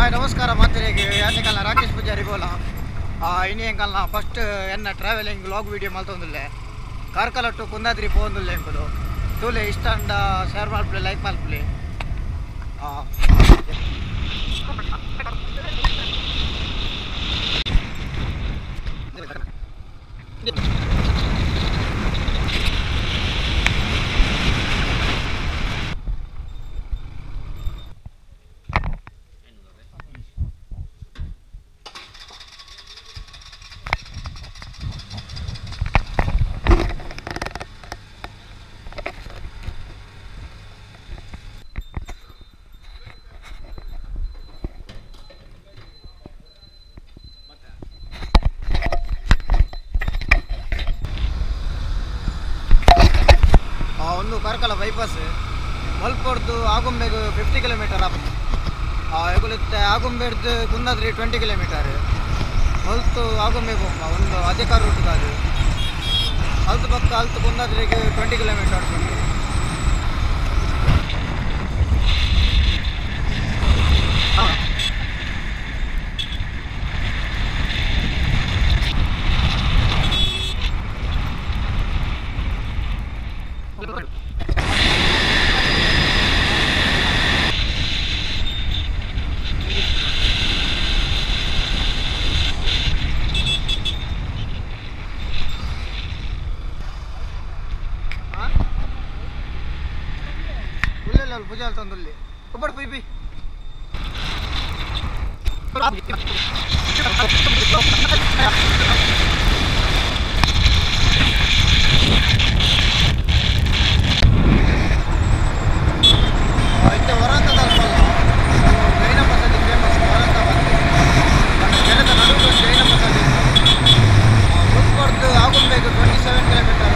Hi ನಮಸ್ಕಾರ ಮಾತ್ರೆಗೆ ಯಾನಿಕಲ್ನ Rakesh Poojary ಬೋಲ ಇನ್ನೇಂಕಲ್ನ first ಎನ್ನ travelling vlog video ಮಲ್ತೊಂದುಲ್ಲೆ Karkala ಟು ಕುಂದಾದ್ರಿ ಪೋಂದುಲ್ಲೆ ಎಂಕುಲು ತೂಲೆ ಇಷ್ಟ ಅಂಡ ಶೇರ್ ಮಲ್ಪುಲೆ ಲೈಕ್ ಮಲ್ಪುಲೆ. ಒಂದು ಕಾರ್ಕಳ ಬೈಪಾಸ್ ಮಲ್ಪೊರ್ದು ಆಗುಂಬೆಗೆ 50 ಕಿಲೋಮೀಟರ್ ಆಗುತ್ತೆ. ಎಗುಲಿತ್ತೆ ಆಗುಂಬೆಡ್ದು ಕುಂದಾದ್ರಿ 20 ಕಿಲೋಮೀಟರ್ ಹೊಲ್ತು ಆಗುಂಬೆಗೆ ಒಂದು ಅಧಿಕಾರ ರೂಟ್ ಅದು ಅಲ್ತು ಪಕ್ಕ ಅಲ್ತು ಕುಂದಾದ್ರಿಗೆ 20 ಕಿಲೋಮೀಟರ್ ಉಂಟು. ಪೂಜೆ ತಂದಲ್ಲಿ ಒಬ್ಬರು ಪಿ ಜೈನ ಬಸದಿ ಫೇಮಸ್ ವರಂತ ಬಂದು ಜನದ ನಡುವೆ ಜೈನ ಬಸದಿ ಮುಲ್ಪರ್ದು ಆಗುಂಬೆಗೆ 27 ಕಿಲೋಮೀಟರ್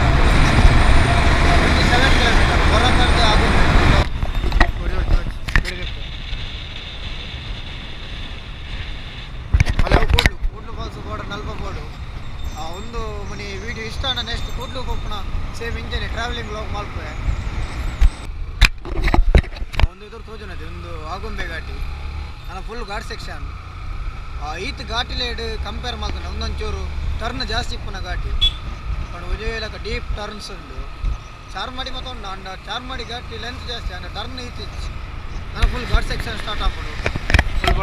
27 ಕಿಲೋಮೀಟರ್ ವರಂತದ್ದು ಆಗುಂಬೆ. ಕೂಡ್ಲು ಕೂಡ್ಲು ಫಾಲ್ಸ್ ಬೋರ್ಡರ್ ನಲ್ಪ ಬೋರ್ಡು ಒಂದು ಮನಿ ವೀಡಿಯೋ ಇಷ್ಟ ನೆಕ್ಸ್ಟ್ ಕೂಡ್ಲು ಪೋಪುನ ಸೇಮ್ ಇಂಜನೆ ಟ್ರಾವೆಲಿಂಗ್ ವ್ಲಾಗ್ ಮಲ್ಪುವೆ. ಒಂದು ಇದ್ರ ತೋಜುನದೆ ಒಂದು ಆಗುಂಬೆ ಘಾಟಿ ನನ್ನ ಫುಲ್ ಘಾಟ್ ಸೆಕ್ಷನ್ ಈತ್ ಘಾಟಿಲೇಡ್ ಕಂಪೇರ್ ಮಲ್ತುಂಡ ಒಂದೊಂಚೂರು ಟರ್ನ್ ಜಾಸ್ತಿ ಇಪ್ಪುನ ಘಾಟಿ ಪಂಡ ಉಜಯಲಕ ಡೀಪ್ ಟರ್ನ್ಸ್ ಉಂಡು. ಚಾರ್ಮಾಡಿ ಮತ್ತೆ ಉಂಡು ಅಂಡ ಚಾರ್ಮಾಡಿ ಘಾಟಿ ಲೆಂತ್ ಜಾಸ್ತಿ ಅಂಡ ಟರ್ನ್ ಈತ್ ನನ್ನ ಫುಲ್ ಘಾಟ್ ಸೆಕ್ಷನ್ ಸ್ಟಾರ್ಟ್ ಆಪುಂಡು. ಫುಲ್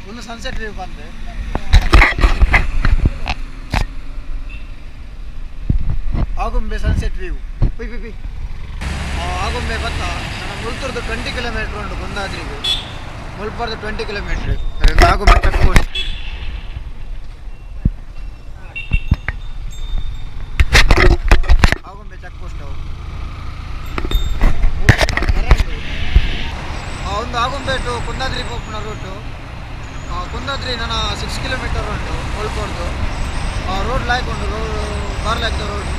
ಒಂದು ಸನ್ಸೆಟ್ ವ್ಯೂ ಬಂದೆ. Agumbe sunset view P P P Agumbe ಬತ್ತ ನನ್ನ ಮುಲ್ತುರ್ದು 20 ಕಿಲೋಮೀಟರ್ ಉಂಟು ಕುಂದಾದ್ರಿಗೆ ಮುಲ್ಪರ್ದು 20 kilometre Agumbe check post. Agumbe check post ಅವು ಒಂದು ಆಗುಂಬೆ ಟು ಕುಂದಾದ್ರಿ ಪೋಪುನ ರೂಟು. ಕುಂದಾದ್ರಿ ನನ್ನ 6 ಕಿಲೋಮೀಟರ್ ಉಂಟು ಮುಲ್ಪರ್ದು. ರೋಡ್ ಲಾಯ್ಕ್ ಉಂಟು, ರೋಡ್ ಬಾರ್ ಲಾಯ್ಕ್ ರೋಡ್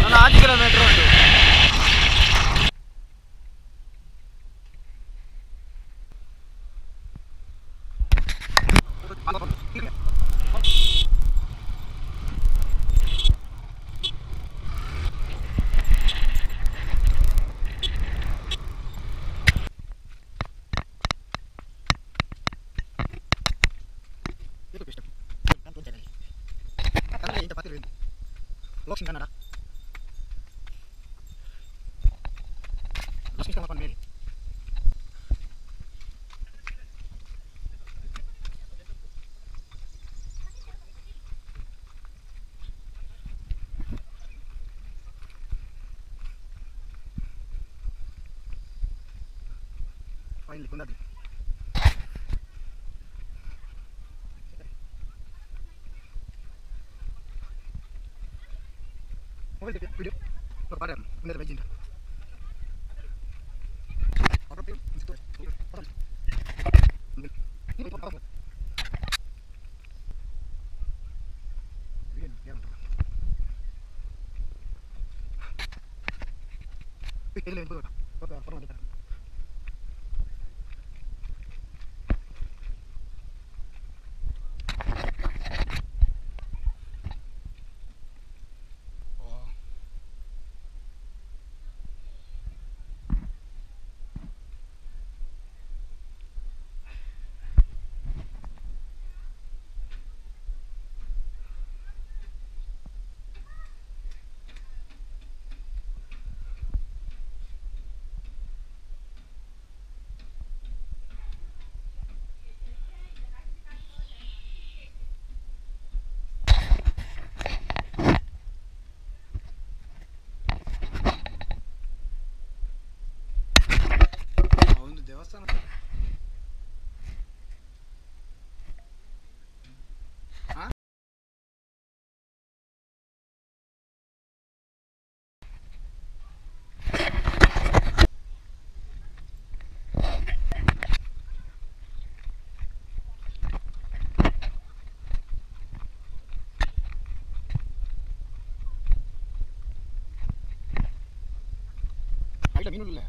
ನನ್ನ 6 ಕಿಲೋಮೀಟರ್ ಉಂಟು. Kannada. Finally, Kundadri. Mobile video. ದೇವಸ್ಥಾನ ಮೀನು ಇಲ್ಲ.